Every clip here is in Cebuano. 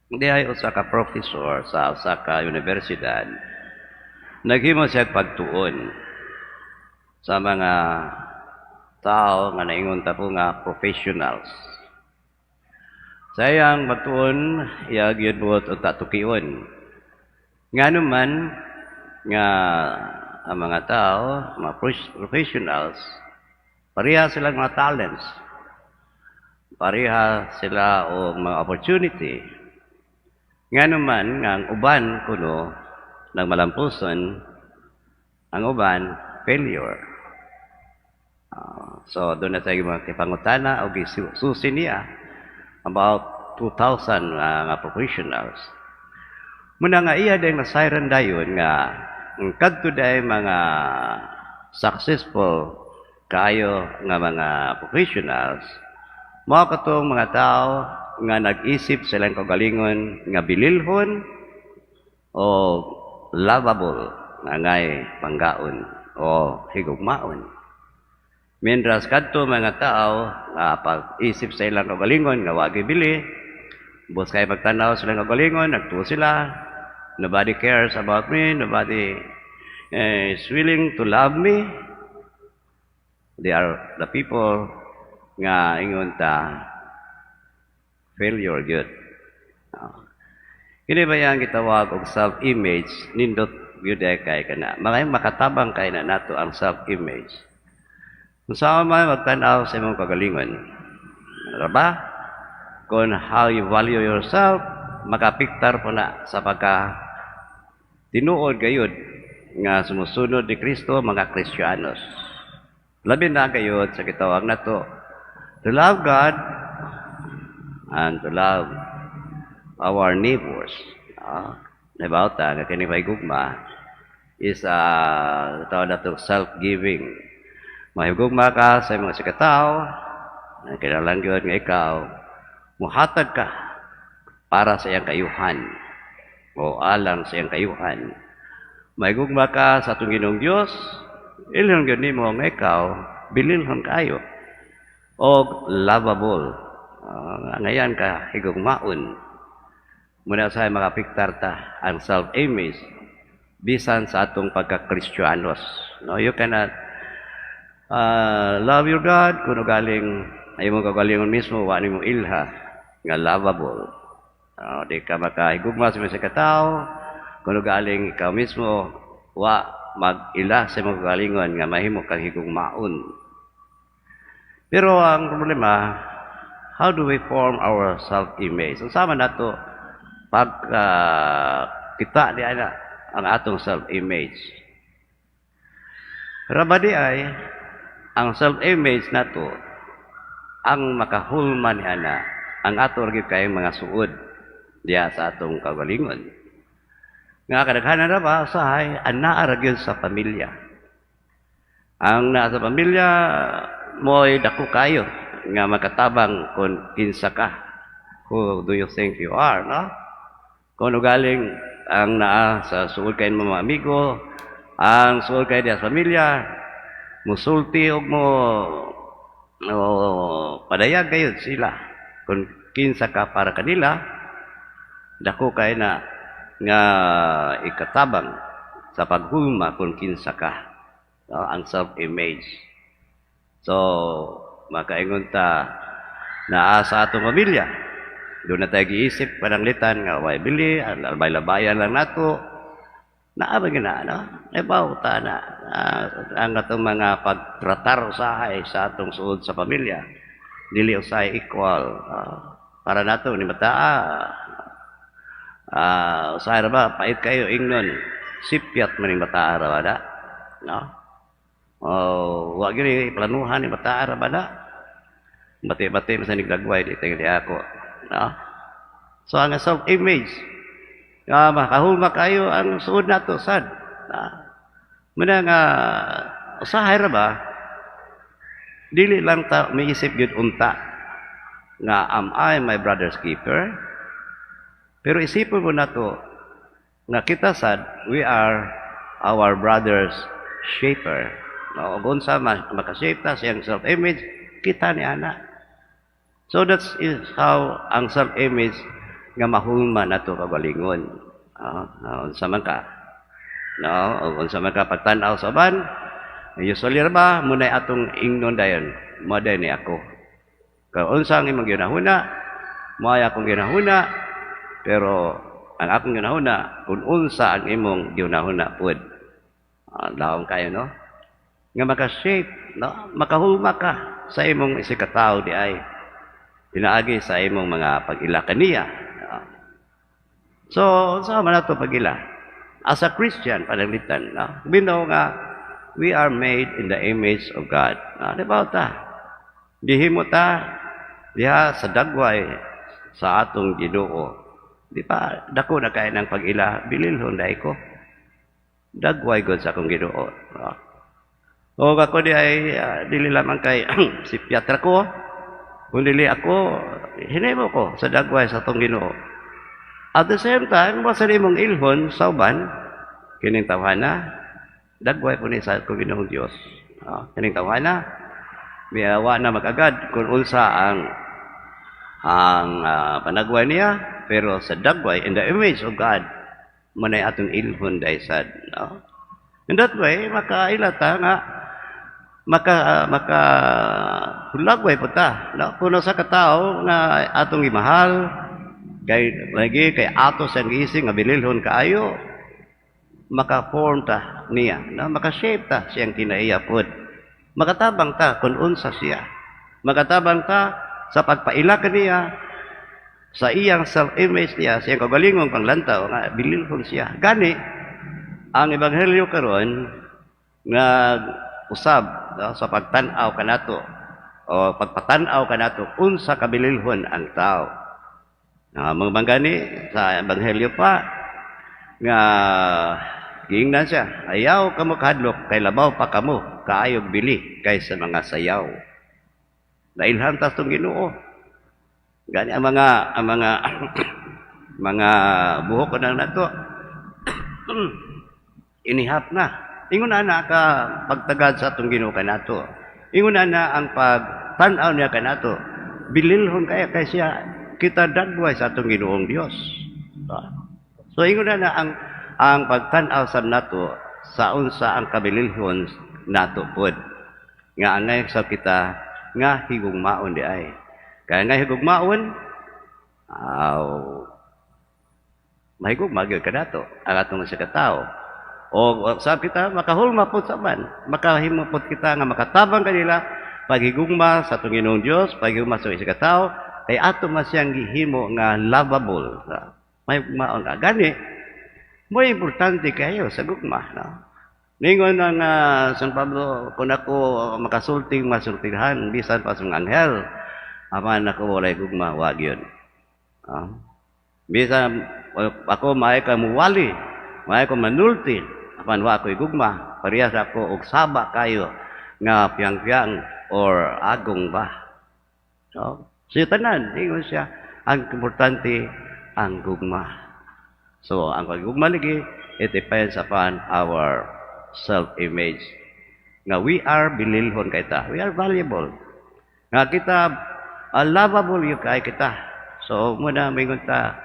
Diay usa ka professor sa usa ka universidad, naghimo siya pagtuon sa mga tao nga naingon ta po nga professionals. Sa iyang pagtuon, iya gyud buot unta tukion. Ngano man nga ang mga tao, mga professionals, pareha silang mga talents. Pareha sila og mga opportunity. Ngano man nga ang uban kuno nagmalampuson, ang uban failure. So duna tay mga kipangutana o gisusi niya about 2,000 nga professionals. Muna nga iya din nasayran dayon nga ang kadto day mga successful kaayo nga mga professionals mao katong mga tao nga nag-isip silang kaugalingon nga bililhon o lovable nga ngay panggaon o higugmaon. Mientras kadto mga tao nga pag-isip sa ilang kaugalingon nga wa bili, bus kay pagtanaw silang kaugalingon, nagtuo sila, "Nobody cares about me, nobody is willing to love me." They are the people nga ingon ta failure gyud. Kini ba yang gitawag og self-image, nindot gyud kay kana. Mga makatabang kay na nato ang self-image. Kung saan man magtan-aw sa imong kagalingon. Ano ba? Kung how you value yourself, makapiktar po na sa pagka tinuod gayud nga sumusunod ni Kristo, mga Kristiyanos. Labi na gayud sa gitawag nato to love God and to love our neighbors. Nabaw ta nga kini gugma is tawag nato self-giving. Mahigugma ka sa imong isigkatawo, kinahanglan gyud nga ikaw muhatag ka para sa iyang kayuhan o alang sa iyang kayuhan. Mahigugma ka sa atong Ginoong Dios, ilhon gyud nimo nga ikaw bililhon kayo og lovable. Ngayan ka higugmaon. Muna sa makapiktar ta ang self-image bisan sa atong pagka-Kristiyanos. No, you cannot love your God kung galing ay imong kagalingon mismo wa nimo ilha nga lovable. Di ka makahigugma sa mga katao kung galing ikaw mismo wa mag-ila sa imong kagalingon nga mahimo kang higugmaon. Pero ang problema, how do we form our self-image? Unsa man nato pag kita di ana ang atong self-image? Rabadi ay ang self-image nato ang makahulma ni ana ang ato ra gyud kayong mga suod diya sa atong kaugalingon. Nga kadaghanan ra ba usahay anaa ra gyud sa pamilya. Ang naa sa pamilya mo'y dako kayo nga makatabang kung kinsa ka. Who do you think you are, no? Kung ugaling ang naa sa suod kay mga amigo, ang suod kay diya sa pamilya, musulti og mo o padayag kayo sila kung kinsa ka para kanila, dako kay na nga ikatabang sa paghulma kung kinsa ka, no? Ang self-image. So makaingon ta naa sa atong pamilya, duna tayo giisip pananglitan nga way bili, labay-labayan lang nato. Naa ba gina, no? E ta na ang atong mga pagtratar usahay sa atong suod sa pamilya dili usahay equal. Para nato ni bataa, usahay ra ba pait kayo ingnon, sipyat man ning bataa ra ba da, no? Oh, wa gyud planuhan ni bataa ra ba da, bati-bati man sa niglagway di tingali ako, no? So ang self-image nga makahulma kayo ang suod nato sad na muna nga usahay ra ba dili lang ta miisip gyud unta nga "Am I my brother's keeper?" Pero isipon mo nato nga kita sad, we are our brother's shaper, no? Ug unsa makashape ta sa iyang self-image, kita ni ana. So that's is how ang self-image nga mahulma nato kaugalingon. Unsa man ka? No, o unsa man ka pagtan-aw sa uban, usually ra ba munay atong ingnon dayon, "Mao ni ako." Kay unsa ang imong ginahuna, mao akong ginahuna, pero ang akong ginahuna kung unsa ang imong ginahuna pud. Lawom kayo, no? Nga maka-shape, no? Makahulma ka sa imong isigkatawo diay. Pinaagi sa imong mga pag-ila kaniya. No? So, unsa man ato pag-ila? As a Christian, pananglitan, no? We know nga we are made in the image of God. No? Di ba ta? Gihimo ta diha sa dagway sa atong Ginoo. Di ba dako na kay ng pag-ila, bililhon diay ko. Dagway gud sa akong Ginoo. No? O ako di ay dili lamang kay si Piatra ko, kung dili ako, hinimo ko sa dagway sa atong Ginoo. At the same time, wa sa imong ilhon sa uban, kining tawhana, dagway po ni sa akong Ginoong Dios. Kining tawhana, miawa na mag-agad kung unsa ang panagway niya, pero sa dagway, in the image of God, manay atong ilhon daysad. No? In that way, makaila ta nga maka hulagway po ta. No? Kuno sa katao nga atong gimahal, kay lagi kay ato siyang giisip nga bililhon kaayo, maka-form ta niya, no? Maka-shape ta siyang kinaiya pod. Makatabang ta kung unsa siya. Makatabang ta sa pagpaila kaniya sa iyang self-image niya, siyang kagalingong panglantaw nga bililhon siya. Gani ang ebanghelyo karon nga usab, no, sa pagtan-aw kanato o pagpatan-aw kanato unsa kabililhon ang tao. Mga manggani sa ebanghelyo pa nga giingnan siya, "Ayaw kamo kahadlok kay labaw pa kamo kaayog bili kaysa mga sayaw." Nailhan ta tong Ginoo. Gani ang mga mga buhok ko na nato inihap na. Ingon na ka pagtagad sa atong Ginoo kanato. Ingon na ang pagtan-aw niya kanato. Bililhon kaya kay siya kita dagway sa atong Ginoong Dios. So ingon na ang pagtan-aw sa nato sa unsa ang kabililhon nato pod. Nga angay sa kita nga higugmaon di ay. Kaya nga higugmaon, aw mahigugma gyud kanato ang atong sa katao. O sa kita makahulma pod sa man, makahimo pod kita nga makatabang kanila paghigugma sa atong Ginoong Dios, paghigugma sa isa ka tawo, kay ato man siyang gihimo nga lovable. May maon ka. Gani, mo importante kayo sa gugma. No? Ningon ang San Pablo, kung ako makasulting, masultihan, bisan pa sa mga anghel, apan ako walay gugma, wag yun. Bisan ako maay ka muwali, maay ko manulti, apan wa ako'y gugma, parehas ako og saba kayo nga piyang-piyang or agong ba. So, siya tanan, ingon siya, ang importante, ang gugma. So, ang paggugma lagi, it depends upon our self-image. Nga we are bililhon kita. We are valuable. Nga kita, lovable yung kay kita. So, muna mingon ta,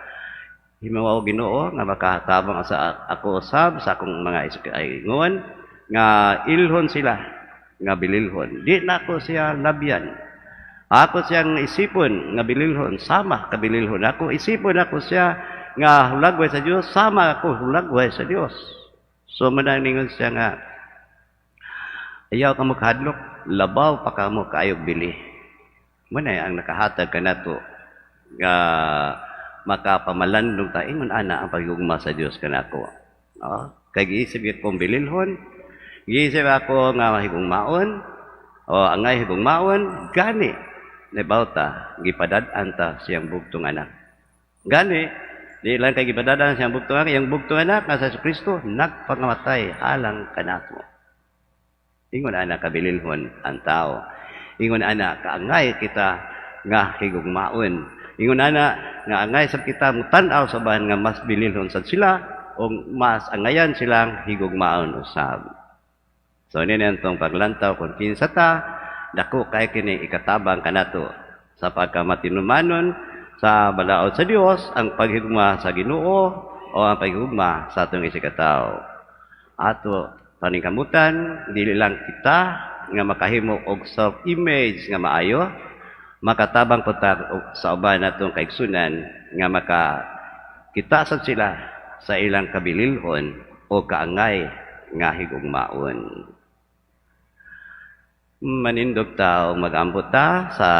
himawa Ginoo nga makatabang sa ako usab sa akong mga ingon nga ilhon sila nga bililhon. Di na ako siya labyan. Ako siyang isipon nga bililhon, sama kabililhon. Ako isipon ako siya nga hulagway sa Dios, sama ako hulagway sa Dios. So mananingon siya nga ayaw ka makahadlok, labaw pa kamo kaayog bili. Muna ang nakahatag kanato nga makapamalandong ta ingon ana ang pagigugma sa Dios kanako. No? Kay giisip akong bililhon, giisip ako nga mahigugmaon, o angay higugmaon, gani nibawta gipadad-an ta siyang bugtong anak. Gani di lang kay gipadad-an siyang bugtong anak, iyang bugtong anak nga sa Kristo nagpangamatay alang kanato. Ingon ana kabililhon ang tao. Ingon ana kaangay kita nga higugmaon. Ingon ana nga angay sa kita mutan-aw sa uban nga mas bililhon sad sila o mas angayan silang higugmaon usab. So ini atong paglantaw kung kinsa ta, dako kay kini ikatabang kanato sa pagkamatinumanon. sa balaod sa Dios, ang paghigugma sa Ginoo o ang paghigugma sa atong isigkatawo. Ato paningkamutan, dili lang kita nga makahimo og self-image nga maayo, makatabang po ta sa uban natong kaigsunan nga maka kita sad sila sa ilang kabililhon o kaangay nga higugmaon. Manindog ta o mag-ampo ta sa